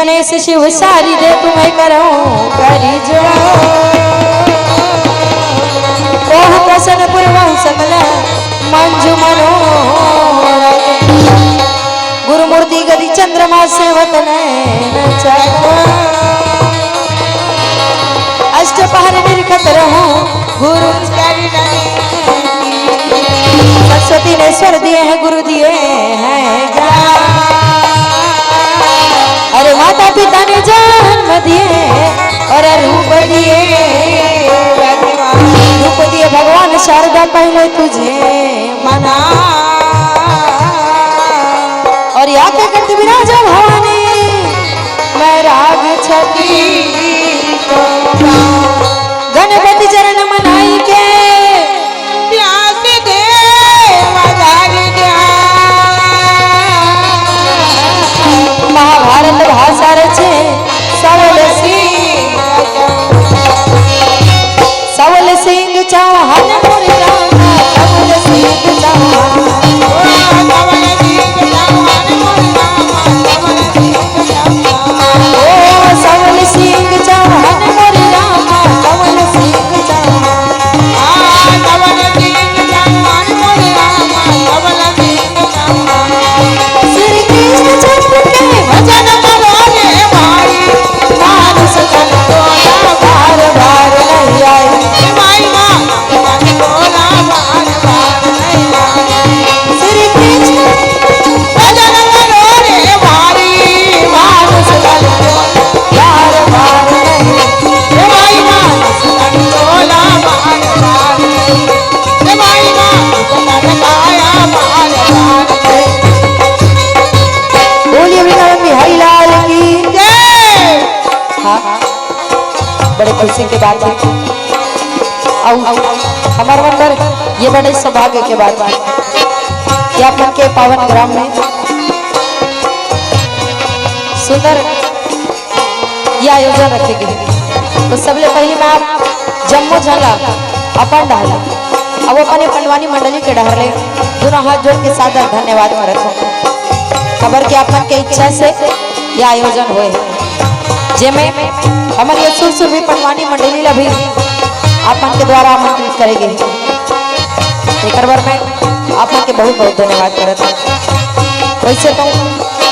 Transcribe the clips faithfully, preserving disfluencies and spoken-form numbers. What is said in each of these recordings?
गणेश शिव सारी दे तुम्हें करो करी जो। ओहु प्रसन्न पुरवहु सकल मंजु मनोरथ। गुरु मूर्ति गदि चंद्रमा सेवत नैन चको। अष्ट पहर निरखत रहूं गुरु चरण। सरस्वती ने स्वर दिए हैं, गुरु दिए हैं ज्ञान। अरे माता पिता ने जन्म दिए और रूप दिए भगवान। रूप दिए भगवान, शारदा पहले तुझे मना। और या के करती विराजा भवानी, मैं राग छती को गाऊं। गणपति चरण मनाई के व्यास देव धर ध्यान। महाभारत भाषा रचे सवल सिंह। सवल सिंह चौहान मोर रामा, सवल सिंह चौहान। ओ सवल सिंह चौहान मोर रामा, सवल सिंह चौहान। श्री कृष्ण चंद्र के भजन करो रे भाई, मानुष तन को बार बार नहीं आई। श्री कृष्ण भजन करो रे भाई, मानुष तन को बार बार नहीं। हे भाई, मानुष तन को बार बार नहीं। हे भाई, मानुष तन काया बार बार नहीं। बोलिए वृंदावन बिहारी लाल की जय। हाँ, बड़े खुशी के बात है। अउ हमार मन बर ये बड़े सौभाग्य के बात है कि आप मन के पावन ग्राम में सुंदर ये आयोजन रखे गे हे। तो सबले पहले मैं आप जम्मो झन ला अपन डहर ले, अउ अपन ये पंडवानी मंडली के डहर ले दोनों हाथ जोड़ के सादर धन्यवाद करत हूँ, काबर कि आप मन के इच्छा से ये आयोजन होए हे, जेमे हमर ये सुर सुरभि पंडवानी मंडली ला भी आप मन के द्वारा आमंत्रित करे गे हे। एकर बर मैं आप मन के बहुत बहुत धन्यवाद करत हूँ। वैसे तो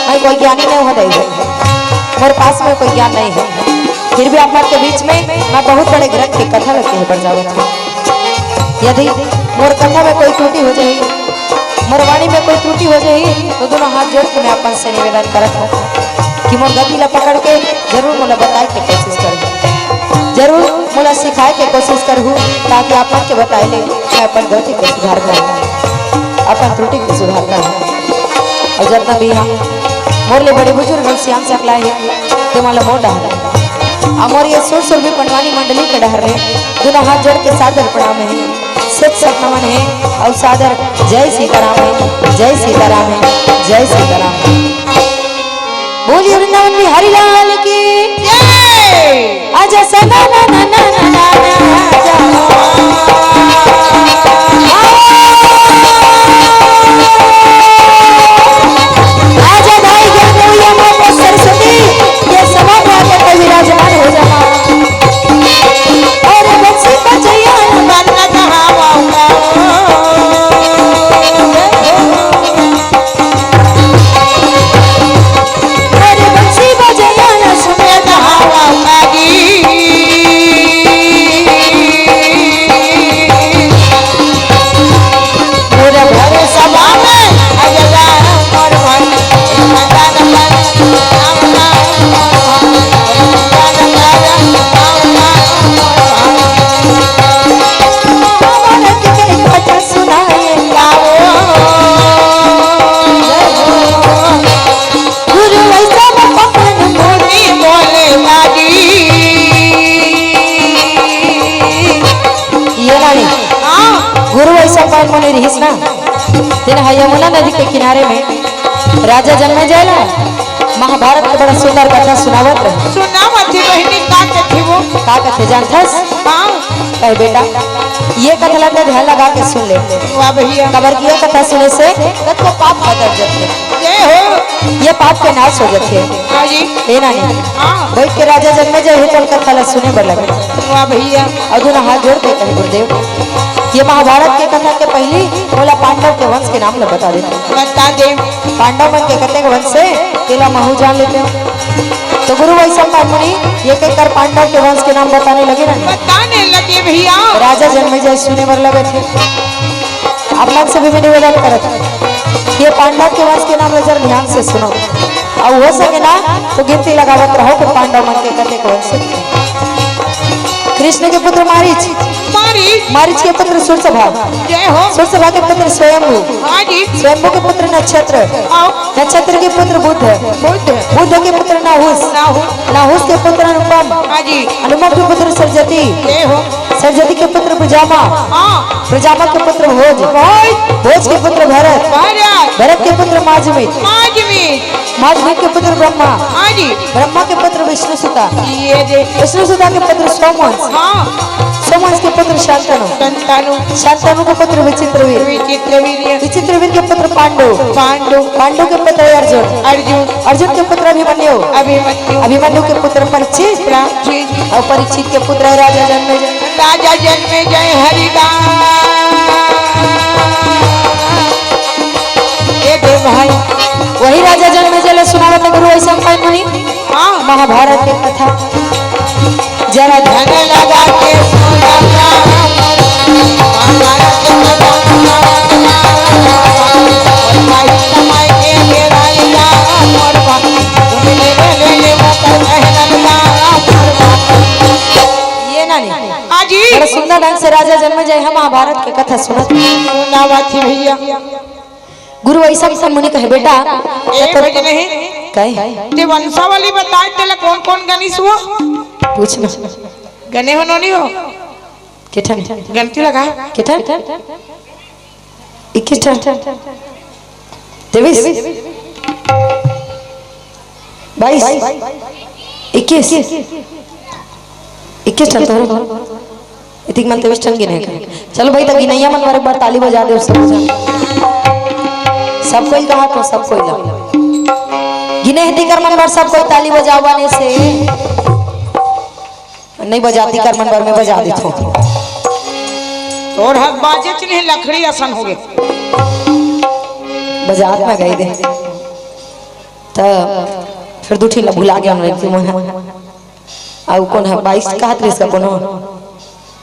मैं कोई ज्ञानी नहीं हूँ दाई भाई, मोर पास में कोई ज्ञान नहीं है, फिर भी आप मन के बीच में मैं बहुत बड़े ग्रंथ के कथा ला कहे बर जावत हूँ। यदि मोर कथा में कोई त्रुटि हो जाही, मोर वाणी में कोई त्रुटि हो जाही, तो दोनों हाथ जोड़ के मैं अपन से निवेदन करत हूँ कि मोर गति ला पकड़ के जरूर मोला बताए के कोशिश करहू, जरूर मोला सिखाए के कोशिश करहू, ताकि आप मन के बताए ले मैं अपन गति के सुधार करूँ, अपन त्रुटि के सुधार करूँ। अउ जतना भी हम मोर ले बड़े बुजुर्ग अउ सियान सकला हे, ते मन ला मोर डहर ले, अउ मोर ये सुर सुरभि पंडवानी मंडली के डहर ले दोनों हाथ जोड़ के सादर प्रणाम हे, शत शत नमन हे, अउ सादर जय सीताराम हे, जय सीताराम हे, जय सीताराम हे। बोलिए वृंदावन बिहारी लाल की जय। आजा सना ना ना ना ना ना ना, आजा। आजा भाई, जय गौरिया माता सरस्वती, ये सभा में आकर के विराजमान हो जाना। अरे बंसी बजैया ना, बन्ना कहाँ बाबा। अरे बंसी बजैया ना सुने कहाँ बाबा जी। पूरे भरे सभा में अजला मोर मन, मदन मन, राम राम मोर मन, मदन मन, राम राम मोर मन। हमारा के कथा सुनाए गाओ। गुरु वैष्णव पवन मुनि बोले बाजी। ये रानी, हाँ। गुरु ऐसा पावन मुनि रहिस ना, तेन ह यमुना नदी के किनारे में राजा जनमेजय ला महाभारत के बड़ा सुंदर कथा सुनावत रहे। सुनावत ही बहिनी, का कथे वो? का कथे जानथस? हाँ। कहे बेटा, ये कथा ला तो ध्यान लगा के सुन ले। वाह भैया। काबर कि ये कथा सुने से कतको पाप कट जाथे। जय हो। ये पाप के नाश हो जाथे। हाँ जी। हे नानी, हाँ। बइठ के राजा जनमेजय हे तोर कथा ला सुने बर लगे। वाह भैया। अउ दूनों हाथ जोड़ के कहे, गुरुदेव, ये महाभारत के कथा के पहिली मोला पांडव के वंश के नाम ला बता दे। बता दे। पांडव मन के कतेक वंश हे, तेला महू जान लेतेंव। तो गुरु वैशंपायन मुनि एक एक कर पांडव के वंश के नाम बताने लगे ना। बताने लगे भैया। राजा जनमेजय सुने बर लगे थे। आप मन से भी मैं निवेदन करत हूँ, ये पांडव के वंश के नाम ला जरा ध्यान से सुनो, अउ हो सके ना तो गिनती लगावत रहो कि पांडव मन के कतेक वंश हे। कृष्ण के पुत्र मारीच, मारीच। मारीच के पुत्र सूरसभा, जय हो। सूरसभा के पुत्र स्वयंभू, हाँ जी। स्वयंभू के पुत्र नक्षत्र, आओ। नक्षत्र के पुत्र बुध, बुध। बुध के पुत्र नाहुस, नाहुस। नाहुस के पुत्र अनुपम, हाँ जी। अनुपम के पुत्र सरजती, जय हो। सरजती के पुत्र प्रजामा, हाँ। प्रजामा के पुत्र भोज, भोज। भोज के पुत्र भरत, भरत। भरत के पुत्र माजमित, माजमित। माजमित के पुत्र ब्रह्मा, हाँ जी। ब्रह्मा के पुत्र विष्णु सुता, ये दे। विष्णु सुता के पुत्र सोमवंश, हाँ। सोमवंश के पुत्र शांतनु, शांतनु। शांतनु के पुत्र विचित्रवीर, विचित्रवीर। विचित्रवीर के पुत्र पांडु, पांडु। पांडु के पुत्र अर्जुन, अर्जुन। अर्जुन के पुत्र अभिमन्यु, अभिमन्यु। अभिमन्यु के पुत्र परीक्षित, परीक्षित। अउ परीक्षित के पुत्र हे राजा जनमेजय। राजा जनमेजय हरिदास। ये दे भाई। वही राजा जनमेजय ला सुनावत हे गुरु वैशंपायन मुनि। हाँ। महाभारत के कथा। जरा ध्यान लगा के सुन ला। ये नानी, हाँ जी। बड़ा सुंदर ढंग से राजा जनमेजय ह महाभारत के कथा सुनत। सुनावा थी भैया। गुरु वैशंपायन मुनि कहे, बेटा, ए, भज नहीं। कहे? ते वंशावली बताए, तेला कौन कौन गनिस हो? पूछ ना। गने हो नोनी हो? के ठन? गनती लगा। के ठन? इक्कीस ठन। तेईस। बाईस। इक्कीस। इक्कीस ठन तो। इतिक मन तेईस ठन गिने हे। चलो भाई, त गिनइया मन बर एक बार ताली बजा दे, सब झन। सब कोई कहा तो, सब कोई ला। गिने हे तिकर मन बर सब कोई ताली बजावा ने से। नहीं बजाती कर मन बर, मैं बजा देथों। तोर हक बाजेच नहीं, लकड़ी असन हो गे। बजात में गई दे। त फिर दू ठिन ला भुला गया, उन्होंने क्यों मन। अउ कौन हे? बाईस कहत रहिस का कोनो?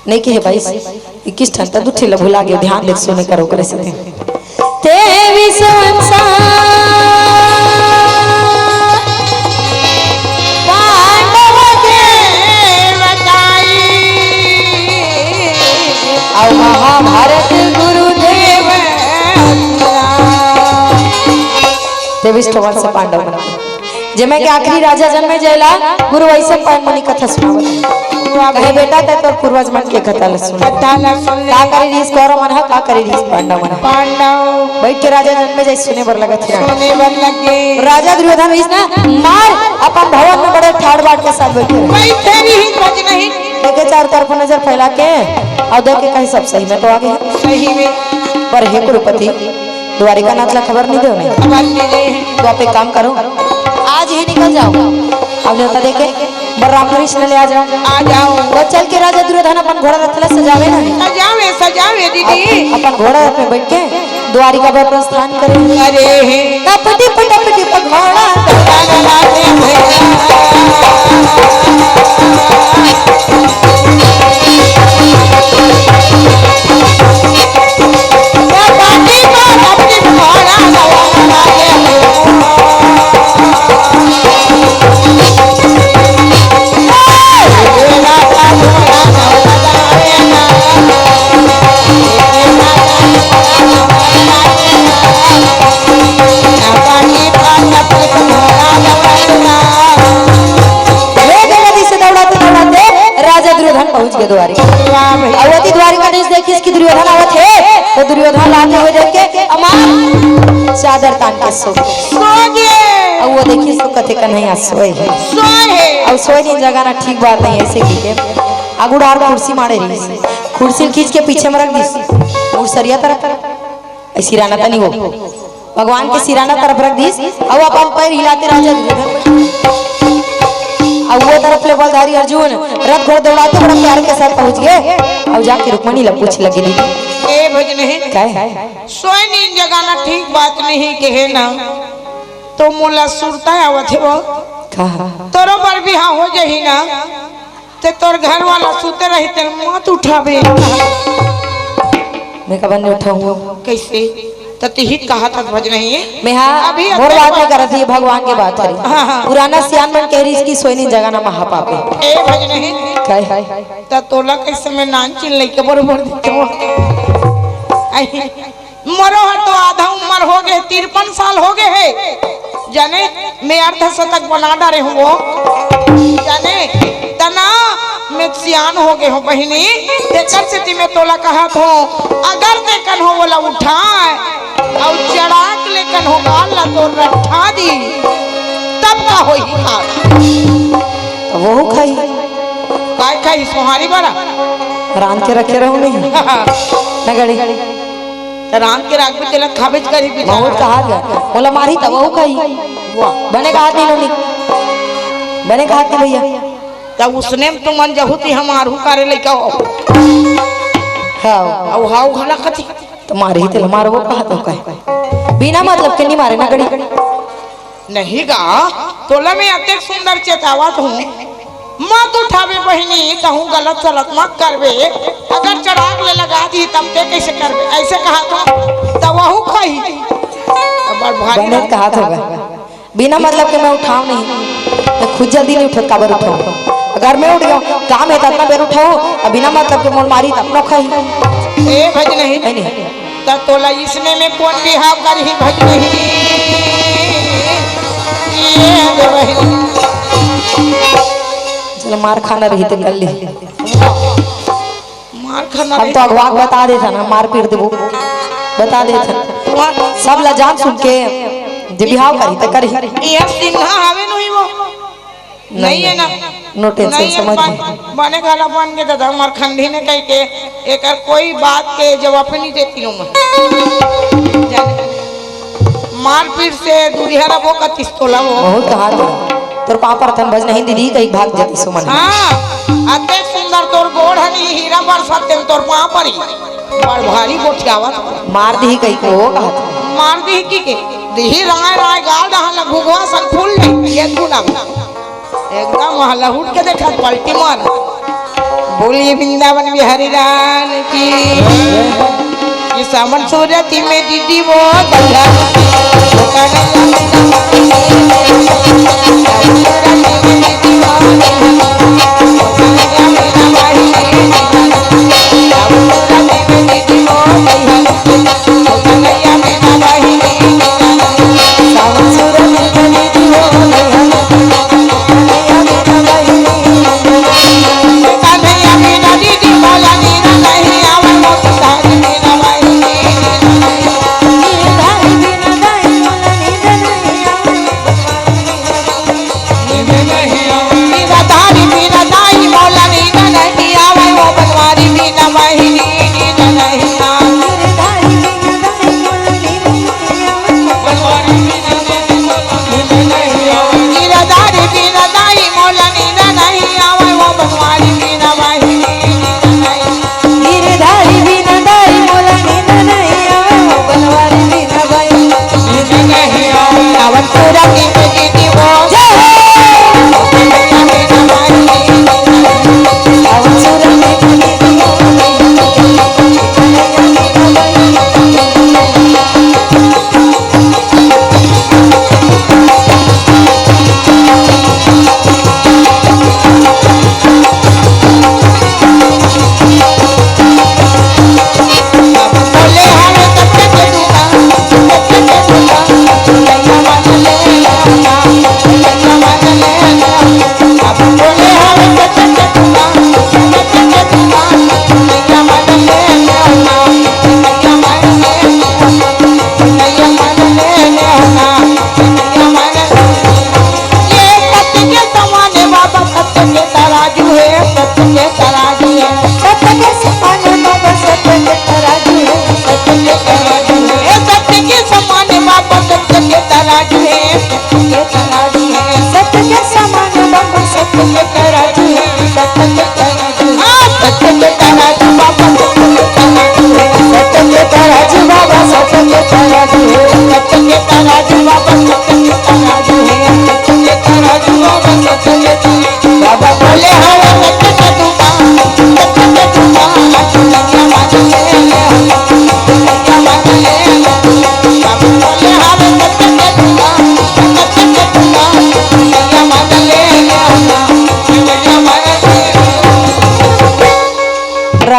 नहीं कहे बाईस, इक्कीस ठन, त दू ठिन ला भुला गया, ध्यान ले सुने करो करे से। तेईस वंशा पांडव के बताई। अउ महाभारत गुरुदेव तेईस ठो वंश पांडव मन। जेमे के आखिरी राजा जनमेजय ला गुरु वैशंपायन मुनि कथा सुनावत हे। वाह कहे, भाई। बेटा, तैं तोर पूर्वज मन के कथा ला सुन। कथा ला सुन ले। का करे रिहिस कौरव मन ह, का करे रिहिस पांडव मन ह। पांडव। बइठ के राजा जनमेजय सुने बर लगत हे। सुने बर लगे। राजा दुर्योधन रिहिस ना, मार, अपन भवन में बड़े ठाड़ बाट के साथ बइठे रहे। बइठे रिहिस, बच नहीं। देखे चारों तरफ नजर फैला के, अउ देख के कहे, सब सही में तो आ गे। सही में। पर हे कुरुपति, द्वारिकानाथ ला खबर नहीं देव नहीं? खबर नहीं दे। तो आप एक काम करो, आज ही निकल जाओ। अब न्योता देके बलराम कृष्ण ले आ जाओ। आ जाओ। वो चल के राजा दुर्योधन अपन घोड़ा रथ ला सजावे ना। सजावे, सजावे दीदी। अप-, अपन घोड़ा रथ में बैठ के द्वारिका पर प्रस्थान करे। अरे हे। टप टिप, टप टिप घोड़ा। हे जगदीश, दौड़ाते दौड़ाते राजा दुर्योधन पहुंच गए द्वारिका। वाह भैया। अउ ओती द्वारिकाधीश देखिस कि दुर्योधन आवत हे, तो दुर्योधन ला आते हुए देख के अमान चादर तान के सो गे। सो गे। अउ वो देखिस तो कथे, कन्हैया सोए हे। सोए हे। अउ सोए नहीं जगाना ठीक बात नहीं, ऐसे की के आगू डार कुर्सी माड़े रहिस, कुर्सी खींच के पीछे में रख दिस, मुसरिया तरफ। ऐसी रहना था नहीं वो। भगवान के सिराना तरफ रख दीस, अउ अपन पैर हिलाते राजा धीरे धीरे। अउ वो तरफ ले बलधारी अर्जुन रथ घोड़ा दौड़ाते बड़ा प्यार के साथ पहुंच गए, अउ जाके रुक्मणी ला पूछ लगे दी। ए भजनही, काय? सोय नींद जगाना ठीक बात नहीं कहे ना, तो मोला सुरता आवत हे वो। का? तोरो बर बिहाव हो जाही ना, ते तोर घर वाला सुते रही, ते मत उठाबे। मैं कबन नहीं उठाऊंगा। कैसे? त तिही कहा था भजनही। मैं हा, अभी मोर अतरे बात नहीं बात करत ही, भगवान के बात करी। हाँ, हाँ। पुराना सियान मन कह रही इसकी सोय नींद जगाना महापाप हे। ए भजनही। काय? त तोला कैसे मैं नान चिन लइके बरोबर देते हो? आई। मोरो हर तो आधा उम्र हो गए, तिरपन साल हो गए हे। जाने, मैं अर्धशतक बना डारे हूँ वो। जाने, तना मैं सियान हो गए हूँ बहिनी, तेकर सेती मैं तोला कहत हूँ, अगर ते कन हो बोला उठाए, अउ चढ़ाक ले कन हो गाल ला तोर रट्ठा दी, तब का होही का? तो वहू खाही। काय खाही? सोहारी बरा? रांध के रखे रहूं नहीं। नगड़ी। त रांध के राखबे, तेला खाबेच करही बेचारा। बहुत कहा गया। मोला मारही त वहू खाही। वाह। बने कहा तीनों नी। बने कहा थे भैया। त उसने में तुमन जहू ती हम आरू कारे लइका हो। हाँ। अउ हाउ घला कथी। त मारही तेला मारबो कहा तो कहे। बिना मतलब के नहीं मारे नगड़ी। नहीं गा, तोला मैं अतेक सुंदर चेतावत हूँ, मत उठाबे बहिनी, कहूँ गलत सलत मत करबे। अगर चढ़ाक ले लगा दी तब ते कैसे करबे? ऐसे कहा तो, तब वहू खाही। अब भारी बने बात। कहा तो गा। बिना मतलब के मैं उठाव नहीं, मैं खुद जल्दी नहीं उठत, काबर उठाव? अगर मैं उठ गया, काम है तो अपना बेर उठाव, अब बिना मतलब के मोर मारी तो अपना खाही। ए भजनही। नहीं, नहीं। त तोला इसने में कोन बिहाव करही भजनही? ये दे बहिनी। चलो, मार खाना रही तो कर ली। मार खाना हम रही तो अगवा के बता देथन, मार पीट देबो, बता देथन। वाह। सब ला जान सुन के जे बिहाव करही त करही। ये सिन्हा हवे नहीं वो। नहीं है ना? No tension, नहीं है, समझ बन-, गए। बने घला बन के दादा, हमर खंडी ने कह के एकर कोई बात के जवाब नहीं देती हूँ मैं। जाने। मारपीट से दूरिहा रहो कतिस तोला वो। बहुत हाथ है। तोर पाँव परथन भजनही दीदी, कहीं भाग जाती सुमन। हाँ, अतेक सुंदर तोर गोड़ हनी हीरा बरसात तेन तोर पाँव परी। बड़ भारी गोठियावत। मार दी कहीं को वो कहा था। मार दी की के? दी राय राय गाल डहा लग भुगवा सन फूल ले, ये गुलाब। एकदम वहाँ लहुट के देखा, पलटी मार। बोलिए वृंदावन बिहारी लाल की। ये सावन सूरत में दीदी वो दया।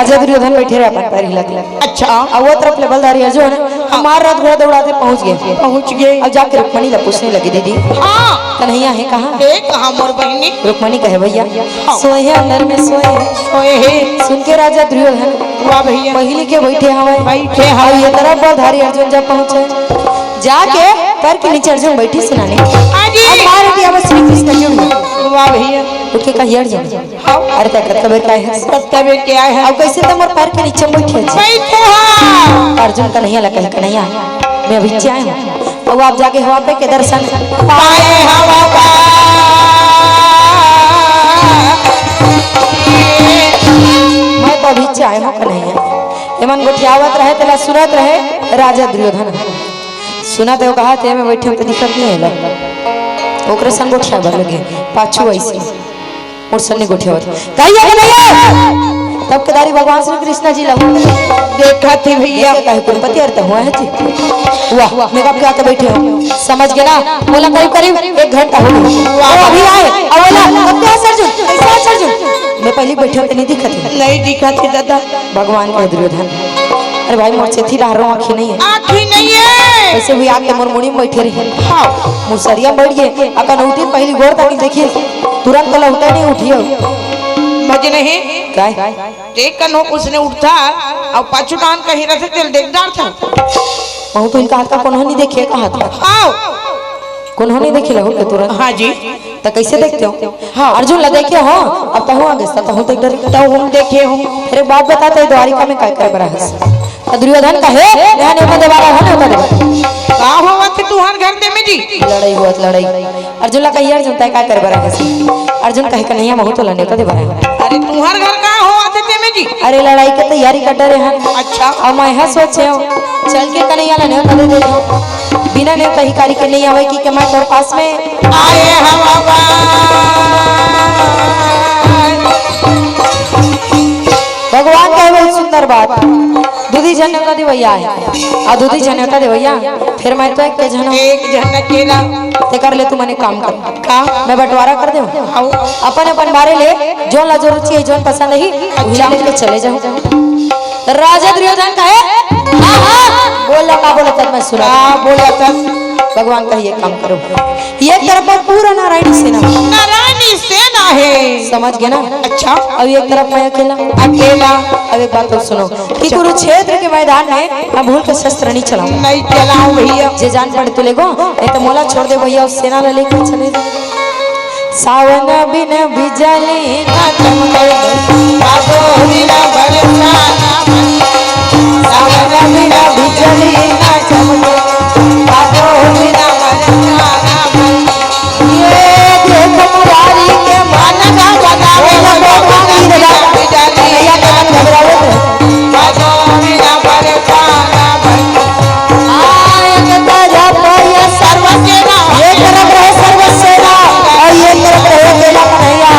राजा दुर्योधन बैठे रहे अपन पैर हिला के। अच्छा। अब वो तरफ ले बलधारी अर्जुन हमार रथ घोड़ा दौड़ाते पहुंच गए। पहुंच गए। अब जाके रुक्मणी ला पूछने लगे, "दीदी, हाँ। कन्हैया है कहाँ?" ए, कहाँ मोर बहिनी? रुक्मणी कहे, "भैया, हाँ। सोए हैं, अंदर में सोए हैं।" सोए हैं। सुन के राजा दुर्योधन वाह भैया। पहली के बैठे हवे। बैठे हवे। अब ये तरफ बलधारी अर्जुन जब पहुंचे, जाके पैर के नीचे अर्जुन बैठी सेनानी। हाँ जी। अब मार दिया बस श्री कृष्ण अर्जुन। वाह भैया। उठ के कही, "अर्जुन।" हाँ। अरे, तैं कतका बेर के आए हस? कतका बेर के आए हस? अब कैसे तैं मोर पैर के नीचे बैठे हस? बैठे हस। अर्जुन कन्हैया ला कहे, "कन्हैया, मैं अभी आए हूँ।" अब आप जाके हवा पे के दर्शन पाए हवा बा। मैं तो अभी आए हूँ कन्हैया। एमन गोठियावत रहे, तेला सुनत रहे राजा दुर्योधन। सुनत हे, वो कहा थे, "मैं बैठे हूँ तो दिखत नहीं है ला।" ओकरे संग गोठियाए बर लगे, पाछू ऐसे। मोर सन्नी गोठियावत। कहिए कि नहीं है? तब केदारी भगवान श्री कृष्ण जी लहू। देखा थी भैया। ऐसे कहे कुलपति अर्थ हुआ है जी। वाह, मेकअप के आके बैठे हो। समझ गए ना? बोला करीब करीब एक घंटा हो गया। वाह। वो अभी आए, अब बोला, "कब क्या है अर्जुन? कैसा है अर्जुन?" मैं पहले बैठे होते नहीं दिखा थी। नहीं दिखा थी दादा। भगवान कहे दुर्योधन, "अरे भाई, मोर चेथी डहर रो आँखी नहीं है।" आँखी नहीं है। ऐसे भी आके मोर मुड़ी में बैठे रहे। हाँ। मुसरिया बैठ गए, अकन उठी पहली गोर तक देखिए, तुरंत तो लौटे नहीं उठियो। मजे नहीं। काय? देख कन हो उसने उठता और पाछू डान कहीं रहते तेल देख डार था। महू तो इनका हाथ का कोनो नहीं देखे कहा था। आओ। कोनो नहीं देखे लहू के तुरंत। हाँ जी। त कैसे देखते हो? हाँ। अर्जुन ला देखे हो, अब तहु आगे सा तहु देख डरे। तहु हम देखे हो। अरे बात बताते हैं, द्वारिका में काय काय बरा है? त दुर्योधन कहे, "यहाँ नेवता देवारा हो, नेवता देवारा।" का होवत हे तुहर घर दे में जी? लड़ाई हुआ, लड़ाई। अर्जुन ला कहिए, "अर्जुन, तय काय करे बरा है?" अर्जुन कहे, "कन्हैया, महू तो ला नेवता देवारा है।" अरे, तुहर घर का होवत हे ते में जी? अरे, लड़ाई के तैयारी कर डरे हैं। अच्छा। अब मैं यह सोचे हूँ, चल के कन्हैया ला नेवता दे देते हूँ। बिना नेवता हिकारी के नहीं आवे कि, कि मैं तोर पास में आए हवा बा। भगवान कहे बहुत सुंदर बात, दूधी झन नेवता देवैया है, और दूधी झन नेवता देवैया, फिर मैं तो एक के झन हूँ। एक झन अकेला। ते कर ले, तू मने काम कर। का? मैं बंटवारा कर देहूँ। आओ। अपन अपन बारे ले, जोन ला जरूरत चाहिए, जोन पसंद ही, अच्छा। उही लेके चले जाओ। राजा दुर्योधन कहे, "हाँ, हाँ, बोला का बोला तब मैं सुना।" का बोला तब? भगवान कहे, "ये काम करो।" एक तरफ में पूरा नारायणी सेना। नारायणी सेना है। समझ गए ना? अच्छा। अब एक तरफ मैं अकेला। अकेला। अब एक बात और सुनो कि कुरुक्षेत्र के मैदान में मैं भूल के शस्त्र नहीं चलाऊं। नहीं चलाऊं भैया। जे जान पड़े तो लेगो, नहीं तो मोला छोड़ दे भैया, उस सेना ला लेके चले जाओ। सावन बिन बिजली ना चमके, भादो बिन बरसा ना बरसे। सावन बिन बिजली ना चमके, भादो बिन बरसा ना बरसे। ये देख मुरारी के मन का बनावे, भगवान की रजा। भैया के मन घबरावत है। भादो बिन बरसा ना बरसे। एक तरफ रहे सर्वसेना और एक तरफ रहे अकेला कन्हैया।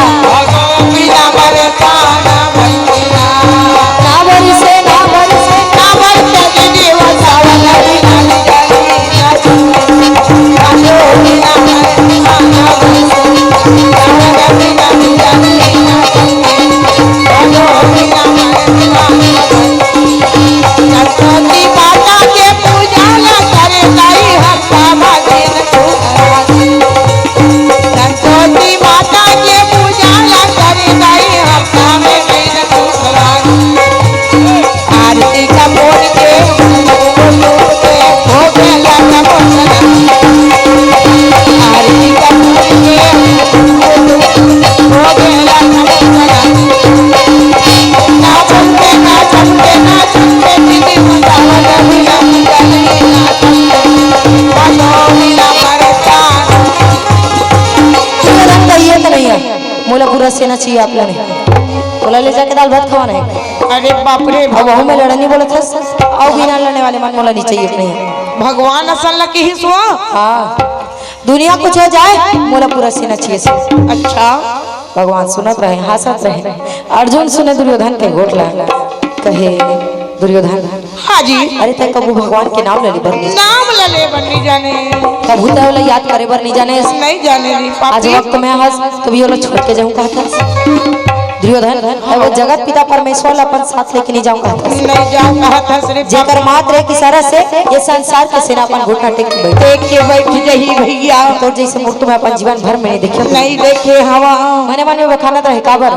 सरस्वती माता के पूजा ला करे ताई हफ्ता भर दिन तू करा। सरस्वती माता के पूजा ला करे ताई हफ्ता में दिन तू करा। आरती का बोल के, हो गया का बोल। आरती का बोल के, हो गया का बोल। मोला पूरा सेना चाहिए आप लोग। मोला ले जाके दाल भात खवाना है। अरे बाप रे। अब वहू में लड़नी बोला था, आओ बिना लड़ने वाले मन मोला नहीं चाहिए अपने। भगवान असल लकी ही सुआ। हाँ। दुनिया कुछ हो जाए, मोला पूरा सेना चाहिए से। अच्छा। भगवान सुनत रहे, हंसत रहे। अर्जुन सुने दुर्योधन के गोठ ला, कहे, "दुर्योधन, हाँ जी। अरे तय कबू भगवान के नाम ले बर नहीं।" नाम ले ले बर नहीं जाने। कबू तय ओला याद करे बर नहीं जाने। नहीं जाने रे, आज पापी। वक्त में हंस, कभी ओला छोड़ के जाऊं कहता। दुर्योधन, अउ वो जगत पिता परमेश्वर ला अपन साथ लेके नहीं जाऊंगा। नहीं जाऊंगा, था सिर्फ जेकर मात्र एक इशारा से ये संसार के सेना अपन घुटना टेक के बैठ। टेक के बैठ जाही भैया। तोर जैसे मूर्ति मैं अपन जीवन भर में नहीं देखे। नहीं देखे हवा। मने मन में बखानत रहे, काबर?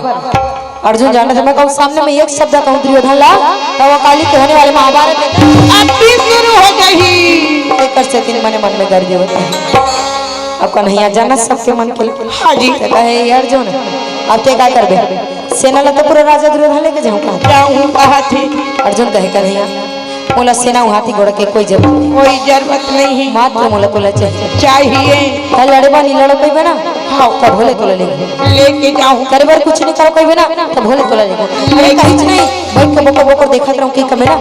अर्जुन जानत हे, मैं कहूँ सामने में एक शब्द कहूँ दुर्योधन ला, तो वो काली के होने वाले महाभारत में अति शुरू हो जाही। एकर सेती मने मन में गरजे होत हे। अब कन्हैया जानत सबके मन के। हाँ जी। तो कहे, "हे अर्जुन, अब ते का करबे? सेना ला तो पूरा राजा दुर्योधन लेके जाऊँ कहा।" जाऊँ कहा थे। अर्जुन कहे, "कन्हैया, मोला सेना उहाती गोड़ के कोई जरूरत नहीं। कोई जरूरत नहीं है। मात्र मोला तोला चाहिए।" चाहिए। त लड़े बा नहीं लड़ो कहिबे ना, हाँ। तब भोले तोला लेके। लेके जाऊँ। करे बर कुछ नहीं करो कहिबे ना, तब भोले तोला लेके। अरे कहीं नहीं, बैठ के बोकर बोकर देखत रहूँ कि कमे ना,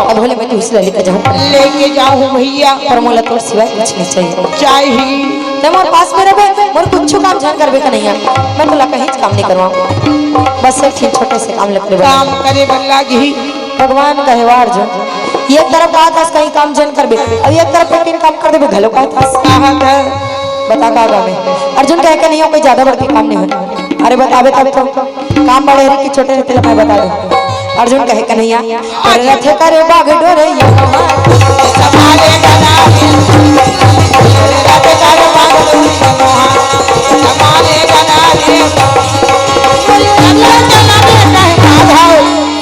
अब भोले मैं तुझसे लेके जाऊँ। लेके जाऊँ भैया। पर मोला तोर सिवाय कुछ नहीं चाहिए। चाहिए। ते मोर पास में रहबे, मोर कुछ काम झन करबे कन्हैया, मैं तोला कहीं काम नहीं करवाऊँ। बस एक ठिन छोटे से काम लग काम करे बर लागी। भगवान कहे, "वाह अर्जुन, एक तरफ कहा था कहीं काम झन करबे, अब एक तरफ एक काम कर देबे, घलो कहा था।" कहा था। बता का काम है? अर्जुन कहे, "कन्हैया, कोई ज्यादा बड़के काम नहीं है।" अरे बताबे तब तो, काम बड़े हरे कि छोटे रहते, मैं बता दूँ। अर्जुन कहे, "कन्हैया, अरे रथ करे बाग डोरे ये।"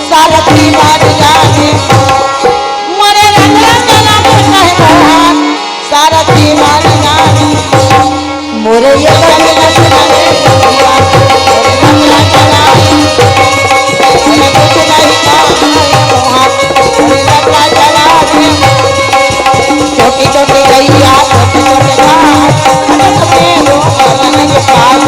सारथी मार जाने। मोरे रंगला चला में कहबा, सारथी मार जाने। मोरे ये रंगला चला में, मोरे रंगला चला में, मोरे कुछ नहीं कहा, मोरे रंगला चला में। छोटी छोटी गैया, छोटी छोटी घास, अरे सफेद हो, अरे पास।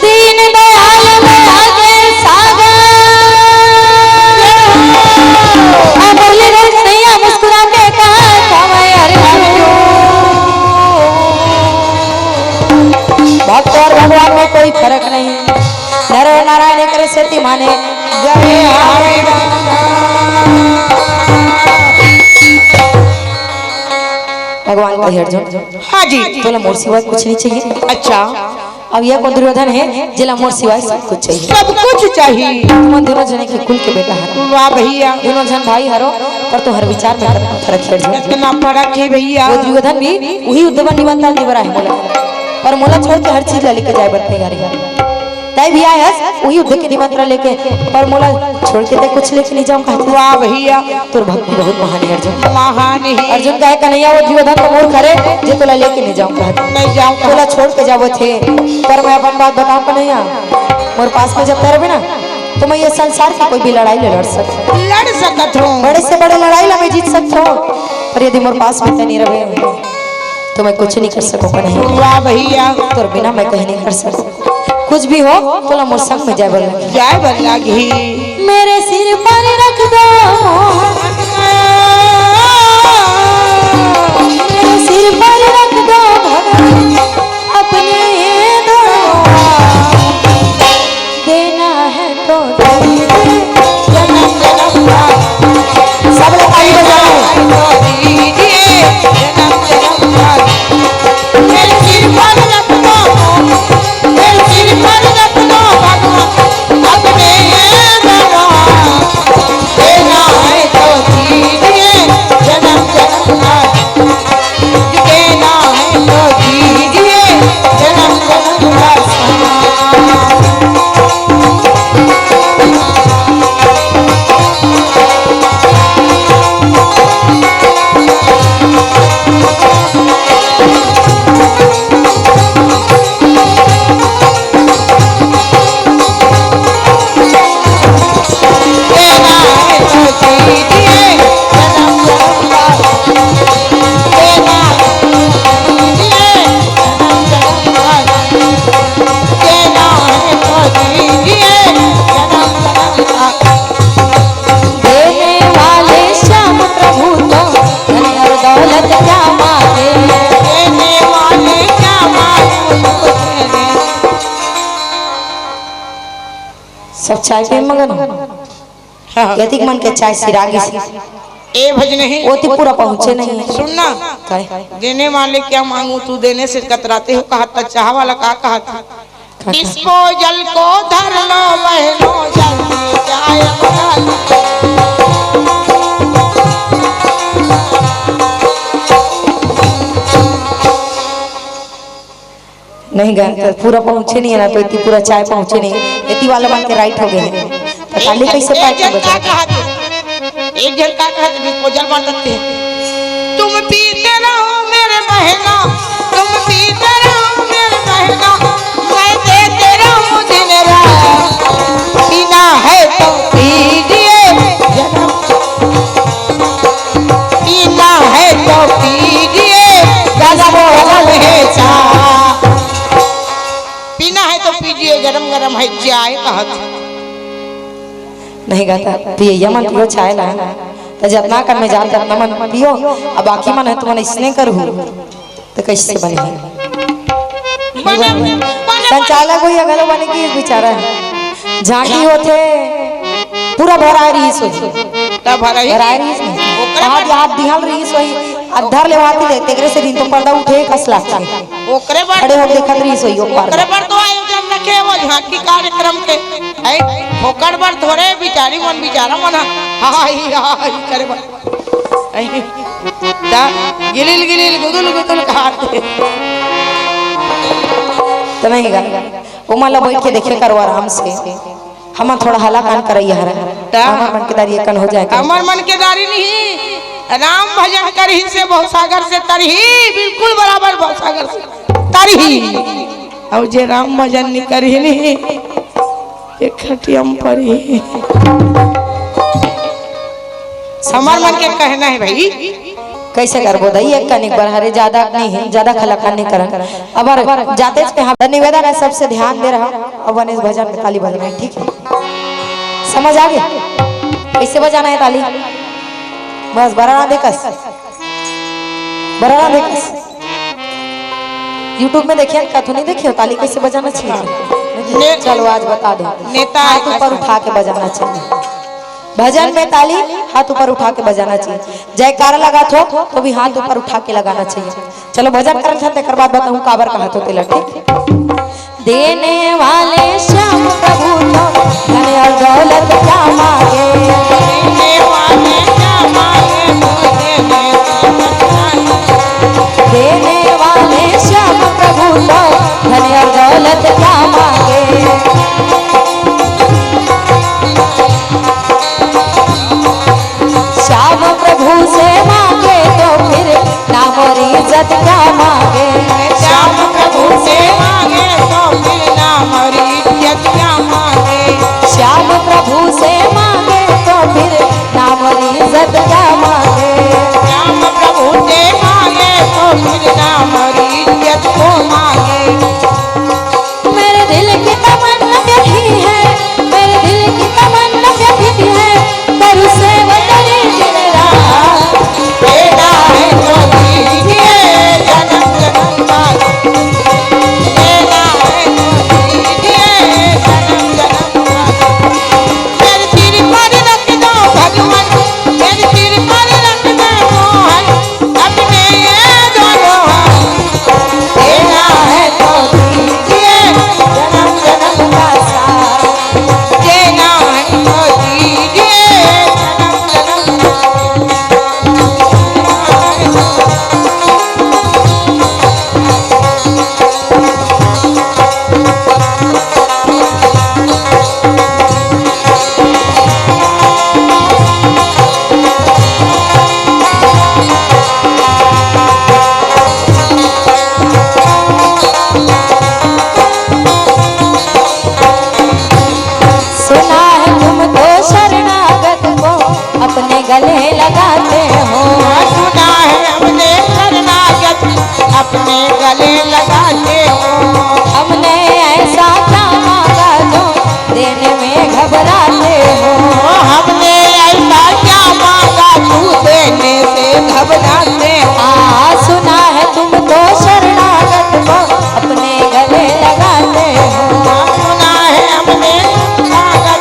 दीन दयाल दया के सागर। हाँ, बोले रे कन्हैया, मुस्कुरा के कहा था मैं अर्जुन। भक्त और भगवान में कोई फर्क नहीं। नर और नारायण एकरे सेती माने गए हवे। भगवान कहे, "अर्जुन, हाँ जी। तोला मोर सिवाय कुछ नहीं चाहिए।" अच्छा। अब ये को दुर्योधन है, जेला मोर सिवाय सब कुछ चाहिए। सब कुछ चाहिए। तुमन दोनों जने के कुल के बेटा है। वाह भैया। दोनों जन भाई हरो, पर तुम्हारे विचार में कितना फर्क है अर्जुन। कितना फर्क है भैया। वो दुर्योधन भी वही युद्ध बर निमंत्रण दे बर आए मोला, पर मोला छोड़ के हर चीज ला लेके जाए बर तैयार है। तै भी आयस वही युद्ध के निमंत्रण लेके, पर मोला छोड़ के तै कुछ लेके नहीं जाऊं कहत। वाह भैया। तोर भक्ति बहुत महान है अर्जुन। महान ही। अर्जुन कहे, "कन्हैया, वो दुर्योधन तो मूर्ख हरे, जे तोला लेके नहीं जाऊं कहत। नहीं जाऊं कहत। तोला छोड़ के जावत हे, पर मैं अपन बात बताऊं कन्हैया, मोर पास में जब तै रहबे ना, तो मैं ये संसार की कोई भी लड़ाई ले लड़ सकत। लड़ सकत हूँ। बड़े से बड़े लड़ाई ला मैं जीत सकत हूँ, पर यदि मोर पास में तै नहीं रहबे, तो मैं कुछ नहीं कर सकूं कन्हैया।" वाह भैया। तोर बिना मैं कहीं नहीं कर सकूं। कुछ भी हो, तोला मोर संग में जाए बर लगही। जाए बर लगही। मेरे सिर पर रख दो, मेरे सिर पर रख दो भगवान अपने दोनों हाथ। देना है तो दीजिए जन्म जन्म का। सब लोग ताली बजाओ। तो दीजिए जन्म जन्म का। मेरे सिर पर रख दो, मेरे सिर पर रख दो भगवान अपने दोनों हाथ। देना है तो दीजिए जन्म जन्म का। सब चाय पे मगन हो। हाँ। यतिक मन के चाय सिरा गिस। ए भजनही। ओती पूरा पहुँचे नहीं। सुन ना। काय? देने वाले क्या मांगू, तू देने से कतराते हो, कहा था चाह वाला का कहा था? Disposal को धर लो बहनों, जल्दी जाए। नहीं गा, तो पूरा पहुँचे नहीं है ना, तो इतनी पूरा चाय पहुँचे नहीं, इतनी वाला मन के right हो गए हैं। तो ताली कैसे एक पाए जन का बजा? कहा थे, एक जन का कहा थे, disposal बांट सकते हैं। तुम पीते रहो मेरे बहनों, तुम पीते रहो मेरे बहनों, मैं देते रहूं दिन रात। पीना है तो पीजिए जन्म, पीना है तो पीजिए, गरम गरम है चाय। पीना है तो पीजिए, गरम गरम है चाय, कहा था। नहीं गा, पियैया मन पियो चाय ला, तो जितना कन में जान, उतना मन पियो। अब बाकी मन है, तुमन इसने करहू, तो कैसे बने? बने, बने, संचालक भैया घलो बने कि बेचारा झांकी होथे, पूरा भराए रहिस होही। तब भराए भराए रहिस नहीं। ओकरे हाथ, बर हाथ दिहल रहिस होही, अधर ले हाथ ले, तेकरे से दिन तो पर्दा उठे कस लागथे। ओकरे बर खड़े होके देखत रहिस होही, ओकर ओकरे बर तो आयोजन रखे वो झांकी कार्यक्रम के। है, ओकर बर थोड़े बिचारी मन, बिचारा मन, हाय, हाय, करे बर। ता गिलिल गिलिल गुदुल गुदुल कहात हे। त नहीं गा, ओमन ला बैठ के देखे करो आराम से। हमन थोड़ा हला कान करैया हरन। ता हमर मन के दारी एकन हो जाए के। हमर मन के दारी नहीं, राम भजन करही से भवसागर से तरही, बिल्कुल बराबर भवसागर से तरही। अउ जे राम भजन नहीं करही नहीं, एक खटिया म परी। हमर मन के कहना है भाई। कैसे करबो दाई, एक कनिक बर हरे, ज्यादा नहीं है, ज्यादा खलक नहीं करन। अबर जाते थे हम निवेदन है, सबसे ध्यान दे रहा। अब वनेश भजन में ताली बजना है, ठीक है? समझ आ गया कैसे बजाना है ताली? बस बराना देखस। बराना देखस। YouTube में देखिए, कथो नहीं देखियो, ताली कैसे बजाना चाहिए। ने- चलो, आज बता दो। नेता हाथ ऊपर उठा के बजाना चाहिए। भजन में ताली हाथ ऊपर उठा के बजाना चाहिए। जयकारा लगाथो, तो भी हाथ ऊपर उठा के लगाना चाहिए। चलो, भजन करन था, तेकर बाद बताऊं काबर कहा तो तेला, ठीक? देने वाले श्याम प्रभु तो धन और दौलत क्या मांगे। देने वाले क्या मांगे, तू देने वाला क्या मांगे। देने वाले श्याम प्रभु तो धन और दौलत क्या मांगे। श्याम प्रभु से मांगे तो फिर नाम और इज्जत क्या मांगे। श्याम प्रभु से मांगे तो फिर नाम और इज्जत क्या मांगे। श्याम प्रभु से मांगे तो फिर नाम और इज्जत क्या मांगे। श्याम प्रभु से मांगे तो फिर नाम और इज्जत को मांगे। मेरे दिल की तमन्ना यही है, मेरे दिल की तमन्ना यही है, करूँ सेवा तेरी दिन रात। बेटा है तो दीजिए जन्म जन्म का, बेटा है तो दीजिए जन्म जन्म का। मेरे सिर पर रख दो भगवान, मेरे सिर पर रख दो मोहन। अपने ये दोनों हाथ, देना है तो दीजिए जन्म जन्म का साथ, देना है तो दीजिए जन्म जन्म का साथ। सुना है तुम तो शरणागत को अपने गले लगाते हो। सुना है हमने शरणागत अपने गले लगाते हो। हमने ऐसा क्या मांगा जो देने में घबराते हो। हमने ऐसा क्या मांगा तू देने से घबराते हो। हाँ, सुना है तुम तो शरणागत को अपने गले लगाते हो। सुना है हमने शरणागत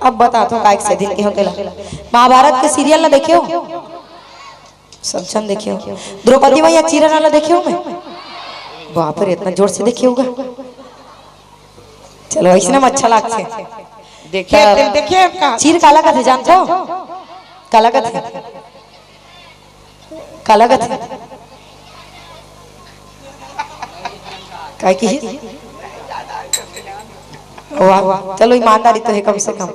अब बता तो काय से दिन के हो गेला। महाभारत के सीरियल ला देखे हो? सब झन देखे हो। द्रौपदी मैया चीर हरण ला देखे हो मैं? बाप रे, इतना जोर से देखे होगा। चलो, ऐसने में अच्छा लागथे। देखे, त देखे का? चीर काला कथे जानथो? काला कथे? काला कथे? काय की? वाह, चलो, ईमानदारी तो है कम से कम।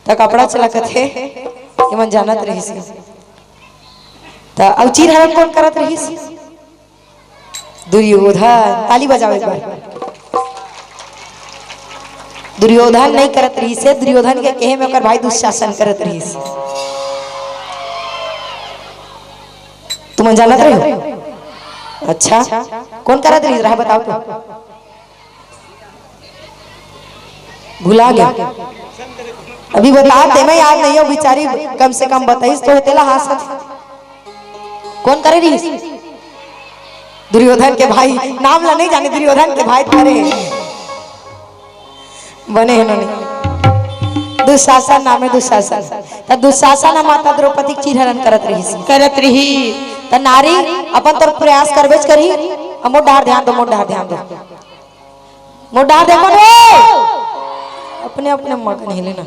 त कपड़ा चला कथे, ये मन जानत रहिस। त अब चीर हरण कोन करत रहिस? दुर्योधन। ताली बजाओ एक बार। दुर्योधन नहीं करत रहिस हे, दुर्योधन के कहे में ओकर भाई दुशासन करत रहिस। तुमन जानत रहे हो? अच्छा, कोन करत रहिस रहा बताओ तो। भुला गया। अभी बता दे, मैं याद नहीं हो बिचारी, कम से कम बताइस तो तेला हाँसत। कोन करे रहिस? दुर्योधन के भाई, नाम ला नहीं जाने, दुर्योधन के भाई करे। बने हे नोनी। दुशासन नाम है, दुशासन। त दुशासन ह माता द्रौपदी के चीर हरण करत रहिस। करत रही। त नारी अपन तोर प्रयास करबेच करही। अब मोर डहर ध्यान दो, मोर डहर ध्यान दो। मोर डहर देखो रे। अपने अपने मगन हे लेना।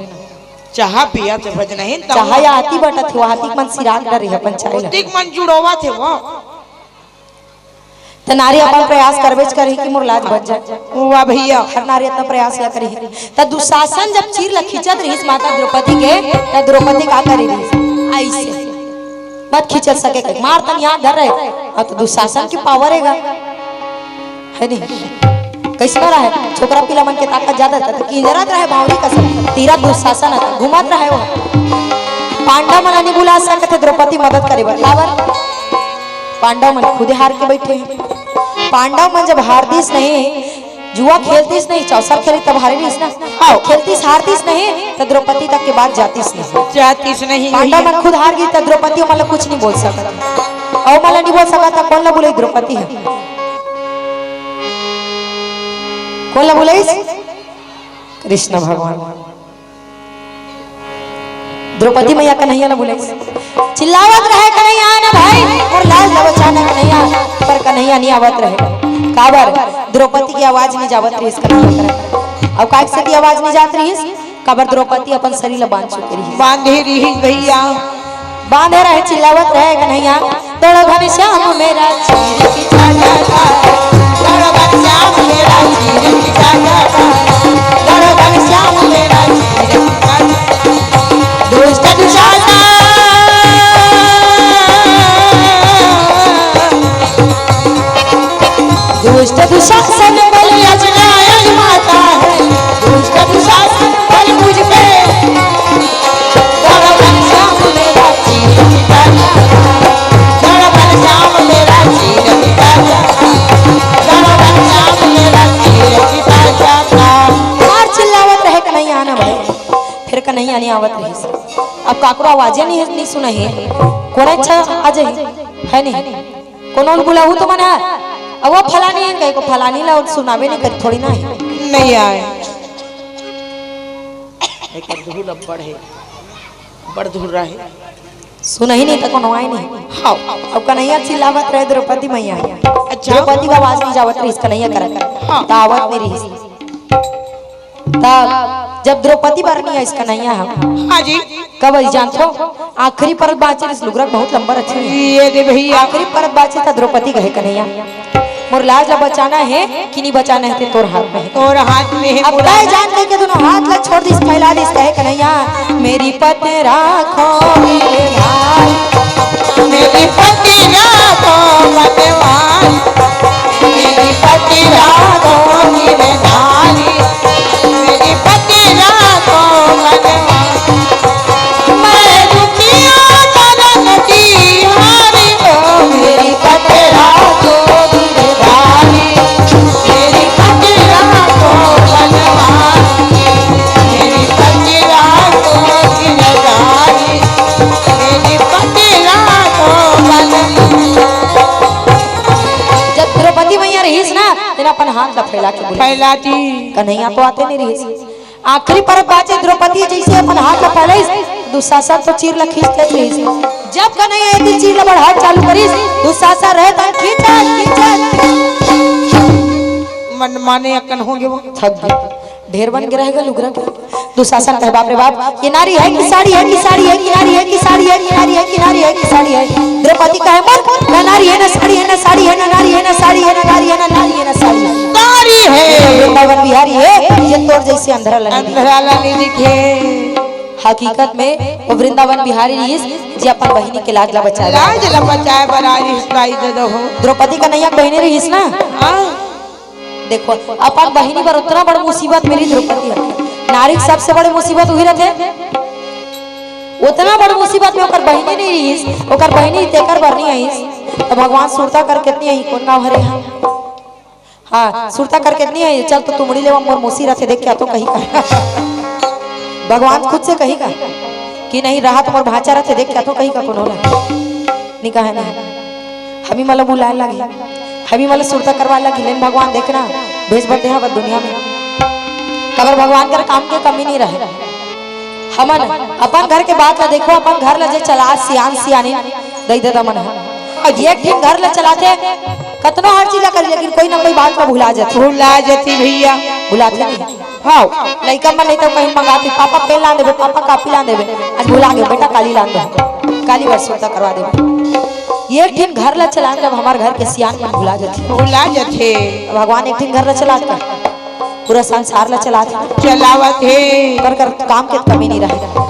चाहा पिया थे भज नहीं, तब चाहा या हाथी बटा थे, वो हाथी के मन सिराग डर रही अपन चाहे ला। उतिक मन जुड़ोवा थे वो। त नारी अपन प्रयास करबेच करही कि मोर लाज बच जाए। वाह भैया। हर नारी इतना प्रयास ला करही। त दुशासन जब चीर ला खींचत रहिस माता द्रौपदी के, त द्रौपदी का करे रहिस? ऐसे। मत खींचत सके के। मार तन यहाँ धर रहे। अब तो दुशासन की पावर हेगा। है नहीं? कैसना रहे? छोकरा पिला मन के ताकत ज्यादा था, त किंजरत रहे भावरी कसम। तीरा दुशासन आता, घूमत रहे वो। पांडव मन ला नहीं बुला सकत हे द्रौपदी मदद करे बर। काबर? पांडव मन खुदे हार के बैठे हे। पांडव मन जब हारतिस नहीं, जुआ खेलतिस नहीं, चौसर खेले तब हारे रहिस ना। हाँ। खेलतिस हारतिस नहीं, त द्रौपदी तक के बात जातिस नहीं। जातिस नहीं, पांडव वही। मन खुद हार गिस, त द्रौपदी मन ला कुछ नहीं बोल सकत। अउ मन ला नहीं बोल सकत, त कोन ला बुलाई? द्रौपदी हे। कोन ला बुलाइस? कृष्ण भगवान। द्रौपदी मैया कन्हैया ला बुलाइस। चिल्लावत रहे कन्हैया ना भाई, मोर लाज ला बचाना कन्हैया, पर कन्हैया नहीं आवत रहे। काबर? द्रौपदी के आवाज नहीं जावत रहिस कन्हैया करा। अब काय से आवाज नहीं जात रहिस? काबर द्रौपदी अपन शरीर ला बांध चुके रहिस। बांधे रहिस भैया। बांधे रहे, चिल्लावत रहे कन्हैया, "दौड़ो घनश्याम मेरा चीर की चाचा का, दौड़ो घनश्याम मेरा चीर की चाचा का, दौड़ो घनश्याम मेरा चीर की चाचा का।" दुष्ट दुशासन, दुष्ट दुशासन बल अजनायल माता है, दुष्ट दुशासन बल मुझ पे। दौड़ो घनश्याम मेरा चीर मिटाना, दौड़ो घनश्याम मेरा चीर मिटाना, दौड़ो घनश्याम मेरा चीर मिटाना। मार चिल्लावत रहे कन्हैया ना भाई, फिर कन्हैया नहीं आवत रहिस। अब काकरो आवाजे नहीं, नहीं सुना है, कोन अच्छा आ जाए, है नहीं? कोनो ल बुलाहू तो मन ह, अब वो फलानी हे कहे को फलानी ला सुनाबे नहीं कर, थोड़ी ना हे। नहीं आए। एक धूल अब्बड़ हे, बड़ धूल रहे। सुनही नहीं त कोनो आए नहीं। हाँ। अब कन्हैया चिल्लावत रहे द्रौपदी मैया। अच्छा। द्रौपदी का आवाज नहीं जावत रहिस कन्हैया करा। हाँ। त आवत नहीं रहिस। त जब द्रौपदी बर नहीं आइस कन्हैया ह। हाँ जी। कब आइस जानथो? आखिरी परत बांचे रिहिस, लुगरा बहुत लंबा रथे। ये दे भैया। आखिरी परत बांचे त द्रौपदी कहे, "कन्हैया, मोर लाज ला बचाना हे कि नहीं बचाना हे, ते तोर हाथ में हे।" तोर हाथ में हे अब पूरा। तय जान के दोनों हाथ ला छोड़ दिस, फैला दिस, कहे, "कन्हैया, मेरी पत राखो मेरे भाई।" मेरी पति राखो बनवारी, मेरी पति राखो गिरधारी, मेरी पति राखो बनवारी। मैं दुखिया तरन की हारी हो, मेरी पति राखो गिरधारी, मेरी पति राखो बनवारी, मेरी पति राखो गिरधारी। जब द्रौपदी मैया रहिस ना, तेन अपन हाथ ला फैला के बोले, फैला दी। कन्हैया तो आते नहीं रहिस। आखिरी परत बांचे, द्रौपदी जैसे दुशासन तो चीर ला खींच देत रहिस। जब कन्हैया एती चीर ला बढ़ाए चालू करिस, दुशासन रहे तहां खींचत, खींचत। मन माने अकन हो गे वो। थक गे। ढेर बन के रह गे लुगरा के। दुशासन कहे, "बाप रे बाप, ये नारी है कि साड़ी है, कि साड़ी है, कि नारी है, कि साड़ी है, कि नारी है, कि नारी है, कि साड़ी है।" द्रौपदी कहे, "मत, ना नारी है, ना साड़ी है, ना साड़ी है, ना नारी है, ना साड़ी है, ना नारी है, ना नारी है, ना साड़ी है।" साड़ी है। वृंदावन बिहारी है, ये तोर जैसे अंधरा ला नहीं दिखे। अंधरा ला नहीं दिखे। हकीकत में वो वृंदावन बिहारी रहिस, जे अपन बहिनी के लाज ला बचाए बर। लाज ला बचाए बर आ रहिस, भाई दे दो हो। द्रौपदी कन्हैया के बहिनी रहिस ना? हाँ। देखो, अपन बहिनी बर उतना बड़ मुसीबत मिली द्रौपदी ह। नारी के सबसे बड़े मुसीबत उही रथे। उतना बड़ मुसीबत में ओकर बहिनी नहीं रहिस, ओकर बहिनी तेकर बर नहीं आइस, तो भगवान सुरता करके नहीं आई, कौन गाँव हरे हा? हाँ, सुरता करके नहीं आई, चल तो तुमड़ी लेवा मोर मौसी रथे, देख क्या तो कही का। भगवान खुद से कही का कि नहीं रहा तो मोर भांचा रथे, देख क्या तो कही का, कौन होला? नहीं कहे ना। हमी मला बुलाए लागी, हमी मला सुरता करवाए लागी, लेन भगवान देखना, भेज बर देहा बर दुनिया में। काबर भगवान कर काम के कमी नहीं रहे। हमन अपन घर के बात ला देखो, अपन घर ला जे चला सियान सियानी दई ददा मन ह। एक ठिन घर ला चलाथे, कतनो हर चीज ला करी, लेकिन कोई ना कोई बात ला भुला जाथे। भुला जाथे भैया। भुलाथे नहीं। हाँ। लइका मन नहीं तो कहीं मंगाथे, "पापा पेन ला देबे, पापा कॉपी ला देबे।" आज भुला गे बेटा, काली ला देबे, काली बर सुरता करवा देबे। एक ठिन घर ला चलान जब हमार घर के सियान मन भुला जाथे। भुला जाथे। भगवान एक ठिन घर ला चलाथे, पूरा संसार ला चलाथे। चलावत हे। कर कर काम के कमी नहीं रहे।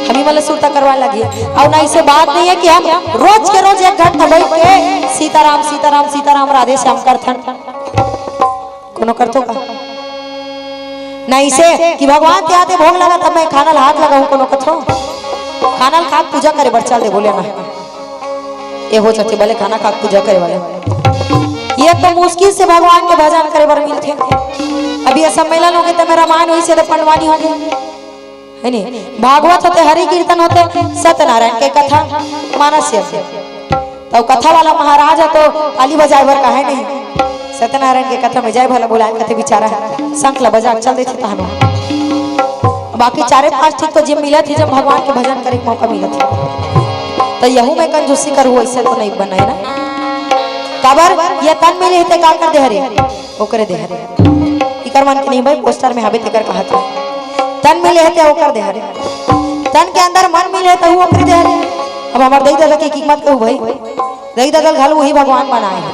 हमी मन ला सुरता करवा लगी। और ना इसे बात नहीं है कि हम रोज के रोज एक घंटा बैठ के सीताराम, सीताराम, सीताराम, राधे श्याम करथन। कोनो करथो का? ना इसे कि भगवान के आते भोग लगा तब मैं खाना ला हाथ लगाऊं, कोनो कथो? खाना ला खा के पूजा करे बर चल दे, बोले ना। ये हो जाथे भले खाना खा के पूजा करे वाले। ये तो मुश्किल से भगवान के भजन करे बर मिलथे। अभी ये सम्मेलन हो गए तो मेरा रामायण हुई से तो पंडवानी हो गया। है नी? भागवत होते, हरि कीर्तन होते, सत्यनारायण के कथा, मानस यज्ञ। तो कथा वाला महाराज ह तो ताली बजाए बर कहे नहीं। सत्यनारायण के कथा में जाए भला बुलाए कथे बिचारा, शंख ला बजा के चल देथे तहनो। बाकी चारे पांच ठीक तो जे मिलत हे, जब भगवान के भजन करे के मौका मिलत हे, तो यहू में कंजूसी करू, ऐसे तो नहीं बनाए ना। काबर ये तन मिले हे ते का कर दे हरे? ओकरे दे हरे। इकर मन के नहीं भाई, पोस्टर में हबे तेकर कहा था। तन मिले हे ते ओकर दे हरे। तन के अंदर मन मिले हे तहू ओकरे दे हरे। अब हमार दई दादा के कीमत कहू भाई। दई दादा घलो वही भगवान बनाए हे।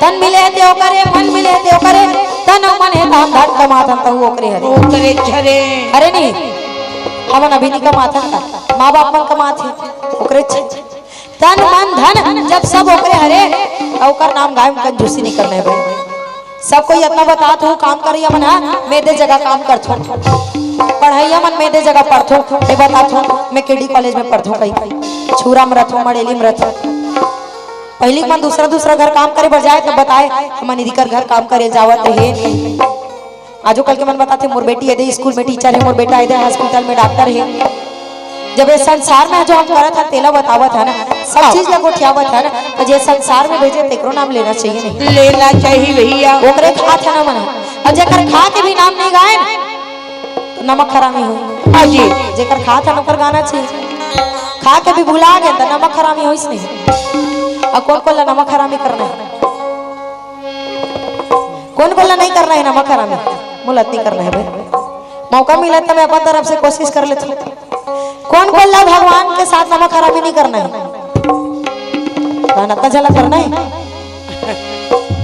तन मिले हे ते ओकरे, मन मिले हे ते ओकरे, तन अउ मन हे त हम धन कमात हन तहू ओकरे हरे। ओकरे हरे। अरे नहीं, हमन अभी नहीं कमात हन का? माँ बाप मन कमात हे, ओकरे छे। तन मन धन जब सब ओकरे हरे, त ओकर नाम गाय में कंजूसी नहीं करना हे भाई। सब कोई इतना बतात हूँ, काम करइया मन ह, मैं दे जगह काम करथों, पढ़इया मन मैं दे जगह पढ़थों, मैं बतात हूँ, मैं केडी कॉलेज में पढ़थों, कहीं छुरा में रथों, मड़ेली में रथों। पहिली के मन दूसरा दूसरा घर काम करे बर जाए, तब बताए, "हमन इदिकर घर काम करे जावत हे।" आजो कल के मन बताथे, "मोर बेटी एदे स्कूल में टीचर हे, मोर बेटा एदे हॉस्पिटल में डॉक्टर हे।" जब ये संसार में जो हम करत हन, तेला बतावत हन, सब चीज ला गोठियावत हन, तो जे संसार में भेजे, तेकरो नाम लेना चाहिए नहीं? लेना चाहिए भैया। ओकरे खात हन हमन, और जेकर खा के भी नाम नहीं गाए ना, तो नमक हरामी होई। हाँ जी। जेकर खात हन, ओकर गाना चाहिए। खा के भी भुला गए, तो नमक हरामी होइस नहीं? और कौन कौन ला नमक हरामी करना है? कौन कौन ला नहीं करना है नमक हरामी? मुलात नहीं करना है भाई। मौका मिला तो मैं अपन तरफ से कोशिश कर लेता हूँ। कौन कौन ला भगवान के साथ नमक हरामी नहीं करना है? ना, ना, झलक करना है।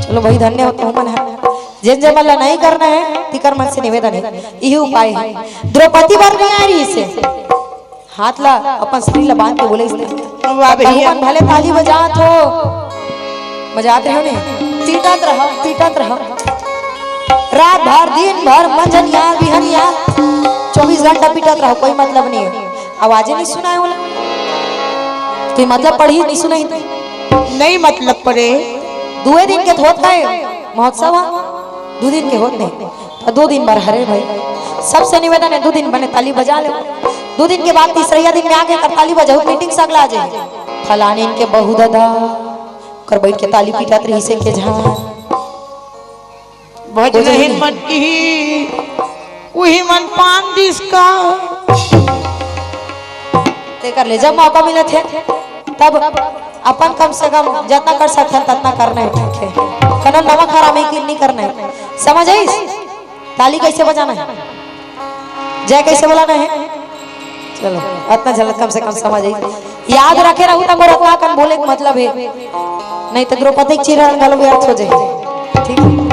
चलो भाई, धन्य हो तुमन ह। जेन जेमन ला नहीं करना है, तिकर मन से निवेदन है, यही उपाय है। द्रौपदी बर नहीं आ रही इसे। हाथ ला, अपन शरीर ला बांध के बोले इसने। वाह भैया। "तहु मन भले ताली बजात हो।" बजात रहो ने, पीटत रहो, पीटत रहो। रात भर, दिन भर, मंझनिया, बिहनिया, चौबीस घंटा पीटत रहो, कोई मतलब नहीं है। आवाजे नहीं सुनाए होला। कोई मतलब पड़ी नहीं सुनाई तो। नहीं मतलब पड़े। दुए दिन के होत का है महोत्सव, दो दिन के होत नहीं। तो दो दिन बर हरे भाई, सबसे निवेदन है, दो दिन बने ताली बजा ले। दो दिन के बाद तीसरैया दिन में आके कर ताली बजाओ, मीटिंग सगला आ जाए। फलाने इनके बहू दादा, कर बैठ के ताली पीटत रही से के झान। भजन बजरंग। हिन मन की, उही मन पान दिस का। ते कर ले, जब मौका मिलत हे तब अपन कम से कम जतना कर सकथन ततना करना हे, ठीक हे। कनो नमक हरामी की नहीं करना हे, समझ आइस? ताली कैसे बजाना हे, जय कैसे बोलाना हे, चलो अतना झलक कम से कम समझ आइस। याद रखे रहू त मोर अतना कन बोले के मतलब हे, नहीं तो द्रौपदी के चीरहरण घलो व्यर्थ हो जाए, ठीक हे।